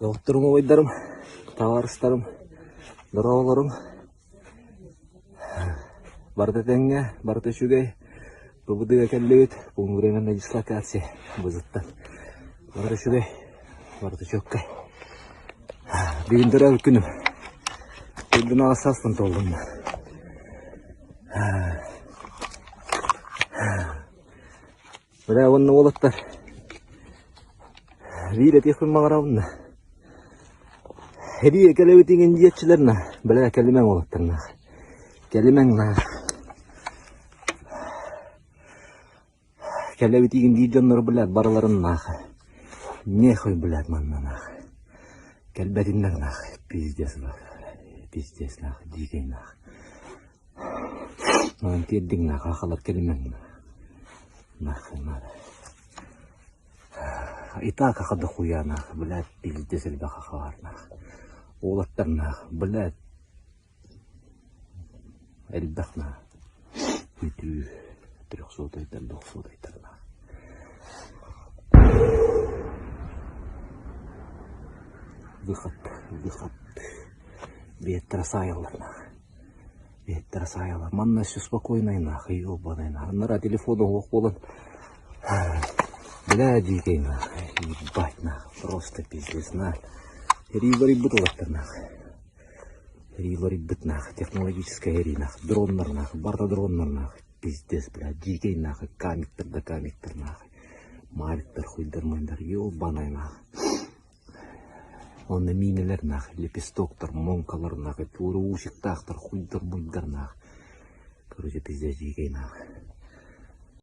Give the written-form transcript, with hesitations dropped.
Доҕотторум, убайдарым, табаарыстарым, дорооболорум. Барыта этэҥҥэ, барыта үчүгэй. ПВД-га кэллибит, пункт временной дислокации бызыттан. Барыта үчүгэй, барыта чөккөй. Бүгүн төрөөбүт күнүм. Күндүн аҕыс сааспын туоллум. Бля, уонна уолаттар биир этиэхпин баҕарабын да. Эрии кэлэбит иҥин диэччилэр на, бля, кэлимэҥ уолаттар нах. Кэлимэҥ нах. Кэлэбит иҥин диир дьоннору, блядь, барыларын нах. Нехуй, блядь, манна нах. Кэлбэтиннэр нах. Пиздец, пиздец нах, дикий нах. Онон тиэрдиҥ нах, аахалар кэлимэҥ нахуй надо. И так аха дохуя нах, блядь, пиздец элбэх аха баар нах. Уолаттар нах, блядь, элбэх нах. Бүтүү трехсотайдар, двухсотайдар нах. Выход, выход. Биэттэрэ саайаллар нах. Биэттэрэ саайаллар. Манна все спокойно нахуй, ебаный нахуй. Анараа телефона суох буолан бля дикий нахуй, ебать нахуй, просто пиздец нахуй. Эрии барыйбыт уолаттар нахуй. Эрии барыйбыт нахуй, технологическая эрии нахуй, дроннар нахуй, барыта дроннар нахуй. Пиздец, блядь, дикий нахуй, камиктар да камиктар нахуй. Мавиктар, хуйдар, мындар, ебаный нахуй. Онно миинэлэр нах, лепестоктар, моҥкалар нах, туора уусиктаахтар, хуйдар-муйдар нах. Короче, пиздец дьиикэй нах.